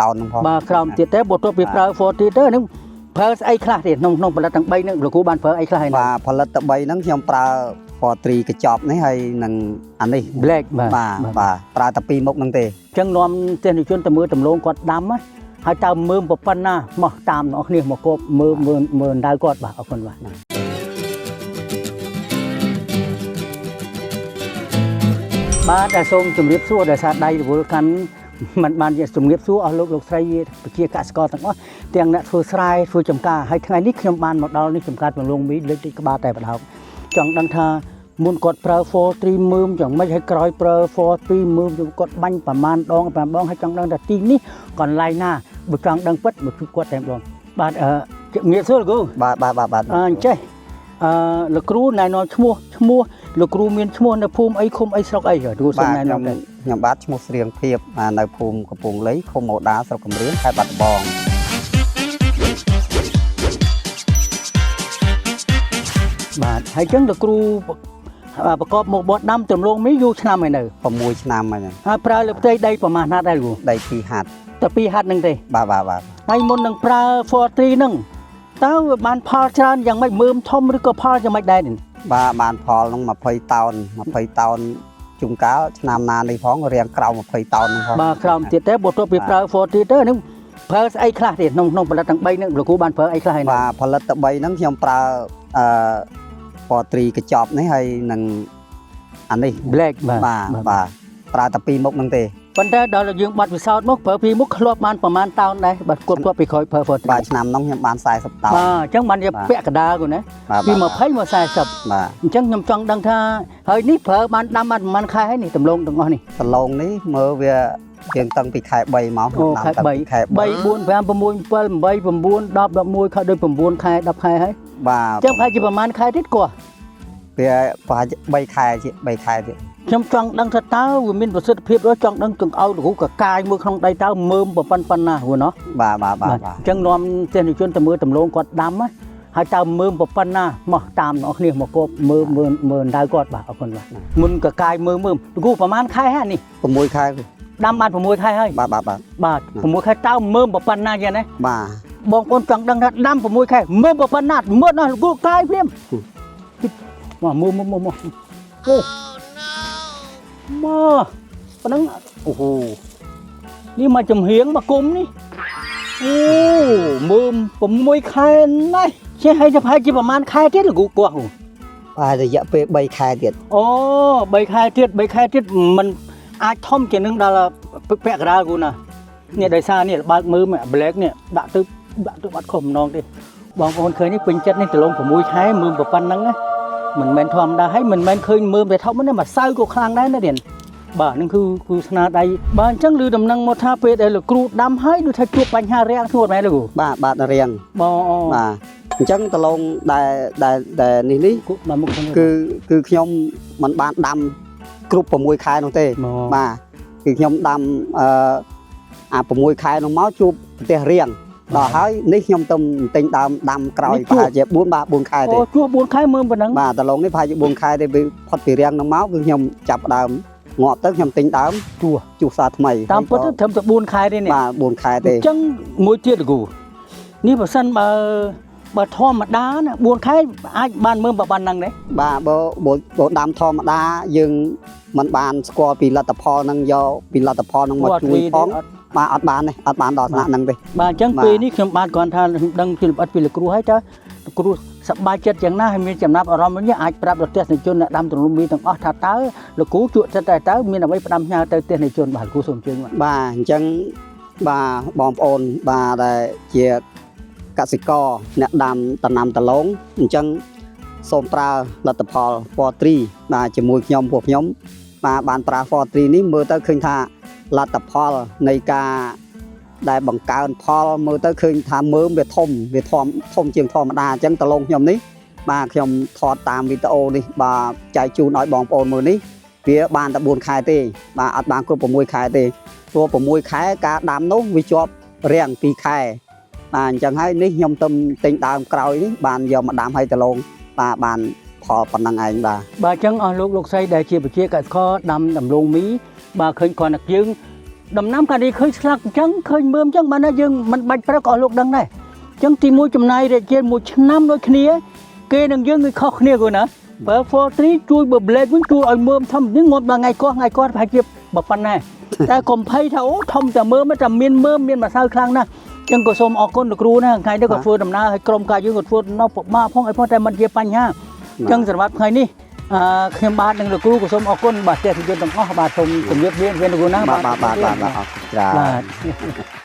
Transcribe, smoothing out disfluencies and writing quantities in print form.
តោនហ្នឹងផង បាទក្រោមទៀតទេបើទោះពីប្រើ 40 ទៅហ្នឹងប្រើស្អីខ្លះទេក្នុងក្នុងផលិតទាំង3ហ្នឹងលោកគ្រូបានប្រើអីខ្លះហើយ បាទផលិតតែ3ហ្នឹងខ្ញុំប្រើ 43កញ្ចប់នេះហើយនឹងអានេះ Black បាទ បាទបាទប្រើតែពីរមុខហ្នឹងទេ អញ្ចឹងនាំទស្សនិកជនទៅមើលដំឡូងគាត់ដាំណាហើយតើមើមប៉ុណ្ណាមកតាមអ្នកគ្នាមកគប់មើលមើលមើលដៅគាត់បាទអរគុណបាទបាទដែលសូមជម្រាបសួរដោយសារដៃរវល់កាន់มันបានជាជម្រាបសួរអស់លោកលោកស្រីប្រជាកសិករទាំងអស់ទាំងអ្នកធ្វើស្រែធ្វើចម្ការហើយថ្ងៃនេះខ្ញុំបានមកដល់នេះចម្ការដំឡូងមីលើកតិចក្បាលតែបដោកចង់ដឹងថាមុនគាត់ប្រើ 4 3មើមយ៉ាងម៉េចហើយក្រោយប្រើ 4 3មើមគាត់បាញ់ប្រមាណដងប្រមាណដងហើយចង់ដឹងថាទីនេះកន្លែងណាបើចង់ដឹងពិតមកជួបគាត់តែម្ដងបាទអឺជំរាបសួរលោកគ្រូ បាទបាទបាទបាទ អញ្ចេះអឺលោកគ្រូណែនាំឈ្មោះឈ្មោះលោកគ្រូមានឈ្មោះនៅភូមិអីឃុំអីស្រុកអីគ្រូសូម បាទខ្ញុំ ណែនាំទៅ ខ្ញុំបាទឈ្មោះស្រៀងភៀបបាទនៅភូមិកំពង់លីឃុំអូដាស្រុកកំរៀងខេត្តបាត់ដំបង បាទហើយអញ្ចឹងលោកគ្រូប្រកបមុខបត់ដាំដំឡូងមីយូរឆ្នាំហើយនៅ 6ឆ្នាំហើយហ្នឹង ហើយប្រើលើផ្ទៃដីប្រមាណណាត់ដែរលោកគ្រូ ដី2ហាត់ តែ2ហាត់ហ្នឹងទេ បាទបាទបាទ ហើយមុននឹងប្រើ 43 ហ្នឹងតើវាបានផលច្រើនយ៉ាងម៉េចមើមធំឬក៏ផលយ៉ាងម៉េចដែរនេះ បាទបានផលហ្នឹង20តោន20តោនជួនកាលឆ្នាំណានេះផងរៀងក្រោម20តោនហ្នឹងផង បាទក្រោមទៀតទេបើទោះពីប្រើ 43 ទៅហ្នឹងប្រើស្អីខ្លះទេក្នុងក្នុងផលិតទាំង3ហ្នឹងលោកគ្រូបានប្រើអីខ្លះហើយ បាទផលិតតែ3ហ្នឹងខ្ញុំប្រើអឺ43កញ្ចប់នេះហើយនឹងអានេះ Black បាទ បាទបាទប្រើតែពីរមុខហ្នឹងទេ ប៉ុន្តែដល់យើងបាត់ពិសោធន៍មកប្រើពីរមុខធ្លាប់បានប្រមាណតោនដែរបាទគាត់ធ្លាប់ពីក្រោយប្រើ 43 បាទឆ្នាំហ្នឹងខ្ញុំបាន40តោន បាទអញ្ចឹងបានជា បាទ ពាក់កណ្ដាលគាត់ណា បាទ ពី20មក40 បាទ អញ្ចឹងខ្ញុំចង់ដឹងថាហើយនេះប្រើបានដាំបានប្រហែលខែហើយនេះដំឡូងទាំងអស់នេះ ដំឡូងនេះមើលវាជាងតាំងពីខែ3មក អូខែ ខ្ញុំដាំតាំងពី 3 ខែ 3 4 5 6 7 8 9 10 11ខែដូច9ខែ10ខែហើយ 3បាទ អញ្ចឹងប្រហែលជាប្រហែលខែទៀតគាត់ វាប្រហែលជា3ខែជា3ខែទៀត ខ្ញុំចង់ដឹងថាតើវាមានប្រសិទ្ធភាពឬចង់ដឹងចង្អុលលោកគ្រូកកាយមើលក្នុងដីតើមើមប៉ុណ្ណាហ្នឹងណោះ បាទបាទបាទបាទ អញ្ចឹងនាំទស្សនិកជនទៅមើលដំឡូងគាត់ដាំណាហើយតើមើមប៉ុណ្ណាមកតាមអ្នកគ្នាមកគប់មើលមើលមើលដៅគាត់បាទអរគុណបាទមុនកកាយមើលមើលលោកគ្រូប្រហែលខែហើយនេះ 6ខែ ដាំបាន6ខែហើយ បាទបាទបាទ បាទ6ខែតើមើមប៉ុណ្ណាយ៉ាងណា បាទ បងប្អូនចង់ដឹងថាដាំ6ខែមើមប៉ុណ្ណាមើលដល់លោកគ្រូកាយភ្លាមមកមើលមើលមើលមកអូមកប៉ុណ្ណឹងអូហូនេះមកចំហៀងមកគុំនេះអូមើម6ខែណាស់ចេះឲ្យទៅប្រហែលជាប្រហែលខែទៀតលោកគ្រូគាត់ហូ បាទរយៈពេល3ខែទៀត អូ3ខែទៀត3ខែទៀតมันអាចធំជាងនឹងដល់ពាក់កណ្ដាលគ្រូណានេះដោយសារនេះបើកមើល black នេះដាក់ទៅដាក់ទៅអត់ខុសម្ដងទេបងប្អូនឃើញនេះពេញចិត្តនេះដលង6ខែមើលប៉ុណ្ណឹងណាមិនមែនធម្មតាហើយមិនមែនឃើញមើលវាធំណាម្សៅក៏ខ្លាំងដែរណាទៀតបាទនឹងគឺគឺស្នាដៃបាទអញ្ចឹងឮដំណឹងមកថាពេលដែលលោកគ្រូដាំហើយដូចថាជួបបញ្ហារាំងស្ងួតមែនលោកគ្រូ បាទបាទរៀង បងអូ បាទអញ្ចឹងដលងដែលដែលដែលនេះនេះ គូមកមុខខ្ញុំ គឺគឺខ្ញុំមិនបានដាំគ្រប់6ខែនោះទេ បាទ បាទគឺខ្ញុំដាំអឺអា6ខែនោះមកជួបប្រទេសរៀងដល់ហើយនេះខ្ញុំទៅទិញដើមដាំក្រោយប្រហែលជា4បាទ4ខែទេ អូជួប4ខែមើលប៉ុណ្ណឹង បាទដលងនេះប្រហែលជា4ខែទេពីផុតពីរៀងនោះមកគឺខ្ញុំចាប់ដើមងាប់ទៅខ្ញុំទិញដើម ជួ ជួសសាថ្មី តាមពិតទៅត្រឹមតែ4ខែទេនេះ បាទ4ខែទេ អញ្ចឹងមួយទៀតលោកគ្រូនេះបើសិនបើបើធម្មតាណា4ខែអាចបានមើលប្រហែលហ្នឹងទេ បាទបើបើបើដាំធម្មតាយើងមិនបានស្គាល់ពីលទ្ធផលនឹងយកពីលទ្ធផលនឹងមកជួយផងបាទអត់បានទេអត់បានដល់ថ្នាក់ហ្នឹងទេ បាទអញ្ចឹង បាទ ពេលនេះខ្ញុំបានគ្រាន់ថាខ្ញុំដឹងពីលម្អិតពីលោកគ្រូហើយតើលោកគ្រូសប្បាយចិត្តយ៉ាងណាហើយមានចំណាប់អារម្មណ៍វិញអាចប្រាប់ដល់ទស្សនិកជនអ្នកដាំទន្លំមីទាំងអស់ថាតើលោកគ្រូជក់ចិត្តតែតើមានអ្វីផ្ដាំផ្ញើទៅទស្សនិកជនបាទលោកគ្រូសូមអញ្ជើញបាទ បាទអញ្ចឹងបាទបងប្អូនបាទដែលជាកសិករអ្នកដាំដំណាំដលងអញ្ចឹងសូមប្រើលទ្ធផលពណ៌ត្រីបាទជាមួយខ្ញុំពួកខ្ញុំបាទបានប្រើពណ៌ត្រីនេះមើលទៅឃើញថាលទ្ធផលនៃការដែលបង្កើនផលមើលទៅឃើញថាមើមវាធំវាធំធំជាងធម្មតាអញ្ចឹងដលងខ្ញុំនេះបាទខ្ញុំថតតាមវីដេអូនេះបាទចែកជូនឲ្យបងប្អូនមើលនេះវាបានតែ4ខែទេបាទអត់បានគ្រប់6ខែទេ ព្រោះ6ខែការដាំនោះវាជាប់រាំង2ខែបាទអញ្ចឹងហើយនេះខ្ញុំទៅទិញដើមក្រោយនេះបានយកមកដាំឲ្យដលងបាទបានផលប៉ុណ្ណឹងឯងបាទ បាទអញ្ចឹងអស់លោកលោកស្រីដែលជាប្រជាកសិករដាំដំឡូងមីបាទឃើញគ្រាន់តែយើង ដំណាំកាលនេះឃើញស្លឹកអញ្ចឹងឃើញមើមអញ្ចឹងបានណាយើងមិនបាច់ប្រើក៏អស់លោកដឹងដែរអញ្ចឹងទីមួយចំណាយរយៈមួយឆ្នាំដូចគ្នាគេនឹងយើងគឺខុសគ្នាគូណាបើ 4 3ជួយបើ black វិញជួយឲ្យមើមធំនេះងាប់ដល់ថ្ងៃកោះថ្ងៃកោះប្រហែលជាបើប៉ុណ្ណាតែកុំភ័យថាអូធំតែមើមតែមានមើមមានម្សៅខ្លាំងណាស់អញ្ចឹងក៏សូមអរគុណលោកគ្រូណាថ្ងៃនេះក៏ធ្វើដំណើរឲ្យក្រុមការយើងក៏ធ្វើដំណើរពិបាកផងអីផងតែมันជាបញ្ហាអញ្ចឹងសម្រាប់ថ្ងៃនេះអឺខ្ញុំបាទនិងលោកគ្រូក៏សូមអរគុណបាទទស្សនិកជនទាំងអស់បាទសូមជម្រាបលាលោកគ្រូណា បាទបាទបាទបាទបាទអរគុណច្រើន បាទ។